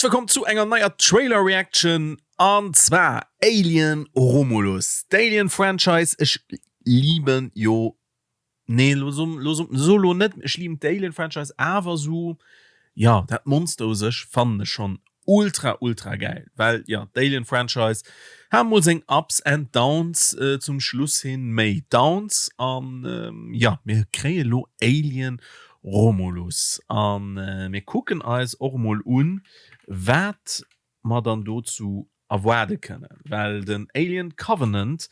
Häerzlech wëllkomm zu enger neier Trailer Reaction an zwar Alien Romulus, d'Alien Franchise. Ech liben jo, nee lo so lo so so lo net, ech liben d'Alien Franchise awer sou jo dat Monster u sech fannen ech schonn ultra ultra gäil, well jo d'Alien Franchise hat mol seng Ups and Downs, zum Schluss hin méi Downs an jo mir kréie lo Alien Romulus an mir kucken eis och emol un wat mer dann dozou erwaarde kënnen, well den Alien Covenant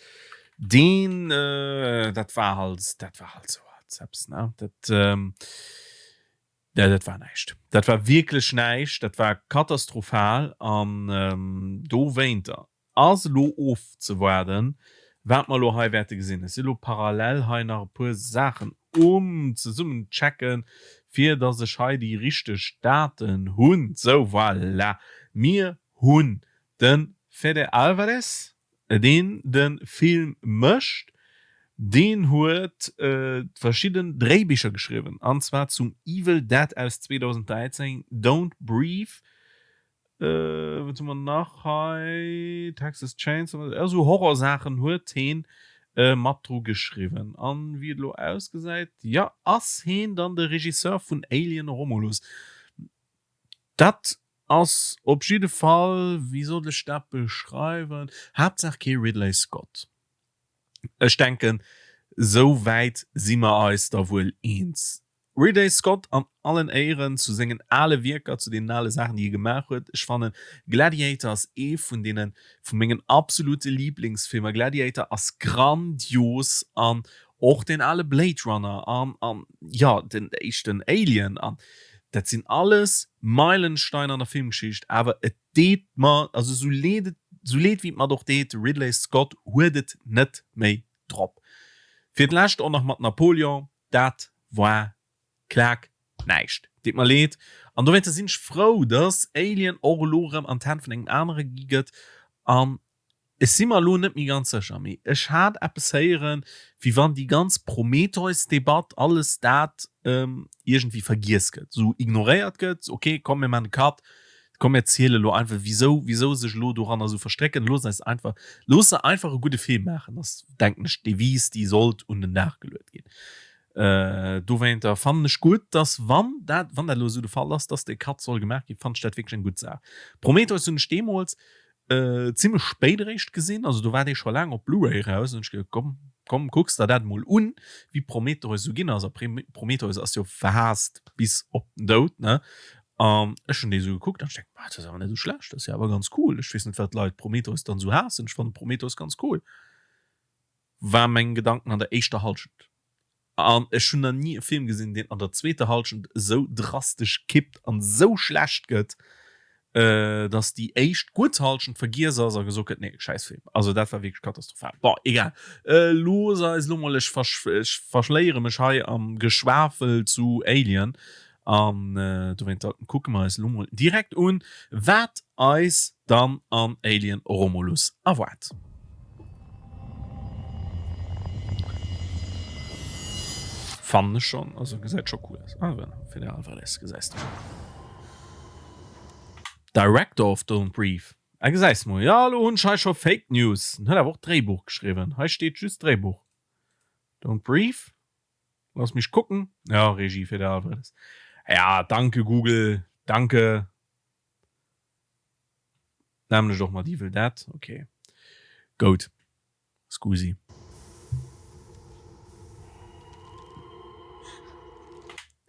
deen dat war halt dat war halt sou halt eppes ne dat dat war näischt, dat war wierklech näischt, dat war katastrophal an dowéinter Ass elo ofzewaarden, wat mer elo hei wäerte gesinn. Ech si elo parallel hei nach e puer Saachen um zesummenchecken, fir dass ech hei déi richteg Daten hunn. Sou, voilà, mir hunn de Fede Alvarez, deen de Film mécht. Deen huet verschidden Dréibicher geschriwwen, an zwar zum Evil Dead aus 2013, Don't Breathe, Wat hu mer nach hei? Texas Chainsaw, esou Horrorsaachen huet heen mat dru geschriwwen. An wéi et elo ausgesäit, jo, ass heen dann de Regisseur vun Alien Romulus. Dat ass op jidde Fall, wéi soll ech dat beschreiwen, Haaptsaach kee Ridley Scott. Ech denken, esou wäit si mer eis da wuel eens. Ridley Scott an allen Éieren zu sengen ale Wierker, zu deenen ale Saachen, déi e gemaach huet. Ech fannen, Gladiator ass ee vun deene vu mengen absolute Liblingsfilmer. Gladiator ass grandios an och deen ale Blade Runner an, an jo, den éischten Alien an dat sinn alles Meilensteiner an der Filmgeschicht. Awer et deet mer, also sou leed et, sou leed wéi et mer et och deet, de Ridley Scott huet et net méi drop. Fir d'lescht och nach mat Napoleon, Dat war klaak näischt. Deet mer leed. An dowéinster sinn ech frou, dass Alien och elo erëm an d'Hänn vun engem anere gi gëtt. An ech si mer elo net méi ganz sécher, mee ech hat eppes héieren, wéi wann déi ganz Prometheus-Debatt, alles dat iergendwéi vergiess gëtt, esou ignoréiert gëtt, ok, komm mir maachen e Cut, komm mir ziele elo einfach, wisou, wisou sech elo doranner esou verstrécken, looss eis einfach, looss se einfach e gudde Film maachen, ass, denken ech, d'Devise, déi sollt un den Dag geluet ginn. Dowéinter fannen ech gutt, dass, wann dat, wann dat elo esou de Fall ass, dass dee Cut soll gemaach ginn, fannen ech dat wierklech eng gutt Saach. Prometheus hunn ech deemools zimmlech spéit eréischt gesinn, also do war dee scho laang op Blu-ray eraus, hunn ech geduet, komm, komm, kucks der dat emol un, wéi Prometheus esou ginn ass. A Prometheus ass jo verhaasst bis op den Doud, ne? An ech hunn déi esou gekuckt an ech denken, dat ass awer net esou schlecht, dat ass jo awer ganz cool. Ech weess net, wat d'Leit Prometheus dann esou haassen, ech fannen Prometheus ganz cool. War meng Gedanken an der éischter Hallschent. An ech hunn nach ni e Film gesinn, deen an der zweeter Hallschent esou drastesch kippt an esou schlecht gëtt, dass déi éischt gutt Hallschent vergiess ass a gesot gëtt, nee, schäiss Film. Also dat war wierklech katastrophal. Bon, egal. Looss eis elo mol, ech verschléiere mech hei am Geschwafel zu Alien An dowéinter kucke mer eis elo mol direkt un, wat eis dann an Alien Romulus erwaart. Fannen ech schon, also gesäit scho cool aus. Ah voilà, Fede Alvarez gesäis de schon. Director of Don't Breathe. Ah gesäis mol, jo elo hunn ech hei scho Fake News. En huet awer och Dréibuch geschriwwen. Hei steet just Dréibuch. Don't Breathe. Lass mich gucken. Ja, Regie Fede Alvarez. Ja, danke Google, danke. Nämlech och mat Evil Dead. Okay. Goat. Scusi.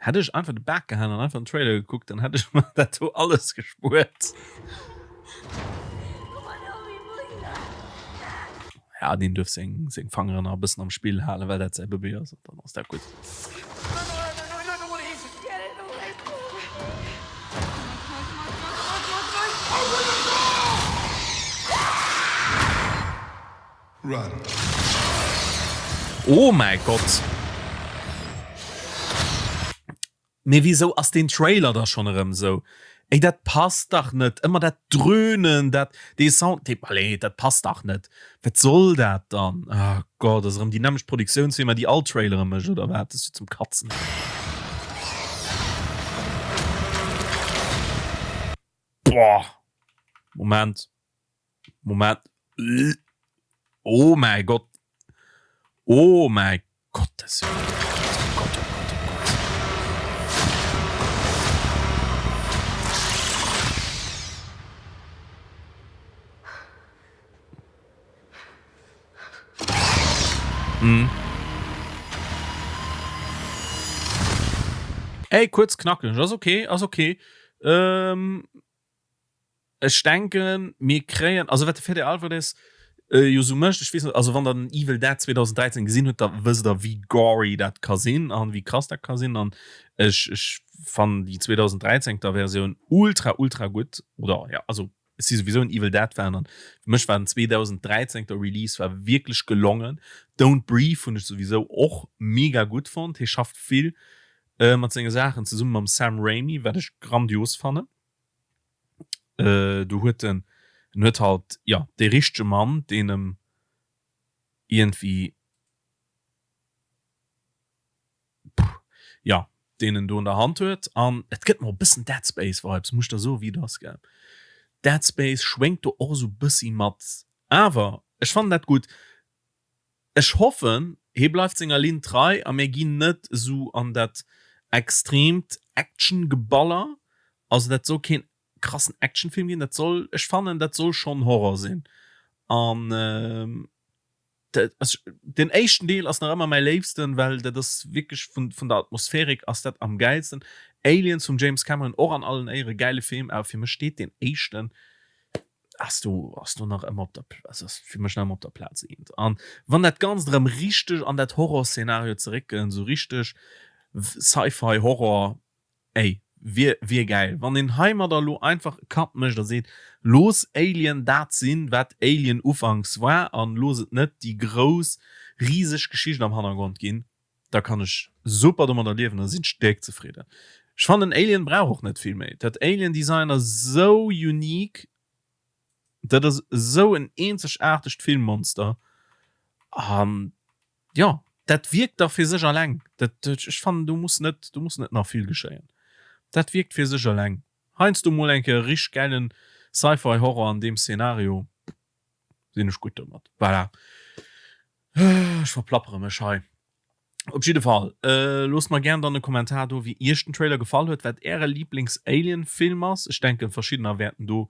Hätt ech einfach de Bak gehaen an einfach den Trailer gekuckt, dann hätt ech mer dat do alles gespuert. Ja, deen duerf seng, seng Fangeren nach e bëssen am Spill halen, well dat säi Bëbee ass, an dann ass dat gutt. Oh mäi Gott! Mee wisou ass deen Trailer da schonn erëm esou? Ey dat passt dach net, ëmmer dat Dröhnen, dat dee Sound, dee allez, dat passt dach net. Wat soll dat dann? Oh Gott, ass erëm déi nämmlecht Produktiounsfirma déi all Trailere mécht oder wat? Dat ass jo zum Katzen. Boah! Moment. Moment. Oh mäi Gott. Oh mäi Gottes Willen. Oh Gott, oh Gott, oh Gott. Mhm. Ey, kuerz knackeg, ass okay, ass okay. Ähm, ech denken, mir kréien, also wat de Fede Alvarez äh, jo sou mécht, ech weess net, also wann der den Evil Dead 2013 gesinn hutt, da wësst der wéi gory dat ka sinn an wéi krass dat ka sinn an ech, ech fannen déi 2013 ter Versioun ultra, ultra gutt oder ja, also Ech si souwisou en Evil Dead Fan an fir mech war den 2013 ter Release war wierklech gelongen. Don't Breathe hunn ech souwisou och mega gutt fonnt. Hie schafft vill mat senge Saachen zesumme mam Sam Raimi, wat ech grandios fannen. Do huet en, en huet halt, jo, dee richtege Mann, deen em iergendwéi. Jo, deen en do an der Hand huet. An et gëtt mer e bëssen Dead Space Vibes, muss ech der soen, wéi et ass, gell. Dead Space schwéngt do och esou bëssi mat. Awer ech fannen dat gutt. Ech hoffen, hie bleift senger Linn trei a mir ginn net esou an dat extreemt Action-Geballer. Also dat soll keen krassen Actionfilm ginn, dat soll, ech fannen, dat soll schonn Horror sinn. An Den éischten Deel ass nach ëmmer mäi léifsten, well dat ass wierklech vun vun der Atmosphärik ass dat am gäilsten. Aliens vum James Cameron och an allen Éiere gäile Film, awer fir mech steet deen éischten ass do ass do nach ëmmer op der also ass fir mech nach ëmmer op der Plaz eent. An wann dat Ganzt erëm richteg an dat Horrorszenario zeréckkënnt, esou richteg Sci-Fi Horror, Ey, wier wier gäil wann een heimadder elo einfach e Cut mécht a seet, looss Alien dat sinn wat Alien ufanks war an looss et net déi grouss riseg Geschicht am Hannergrond ginn, da kann ech super domadder liewen a sinn stäerk zefridden. Ech fannen Alien brauch och net vill méi, dat Alien Design ass esou unique, dat ass esou en eenzegaartegt Filmmonster an Jo, dat wierkt da fir sech alleng. Dat, ech fannen, do muss net, do muss net nach vill geschéien. Dat wierkt fir sech alleng. Heiansdo mol eng Kéier e richteg gäilen Sci-Fi-Horror an deem Szenario, sinn ech gutt domat. Voilà, ech verplappere mech hei. Op jidde Fall, loosst mer gären dann e Kommentar do, wéi iech den Trailer gefall huet, wat äre Lieblings-Alien-Film ass. Ech denken, verschiddener wäerten do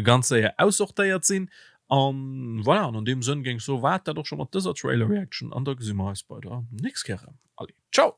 ganz séier aussortéiert sinn. An voilà, an an deem Sënn géing ech soen, war et dat och scho mat dëser Trailer Reaction an da gesi mer eis bei der nächst Kéier erëm. Allez, ciao!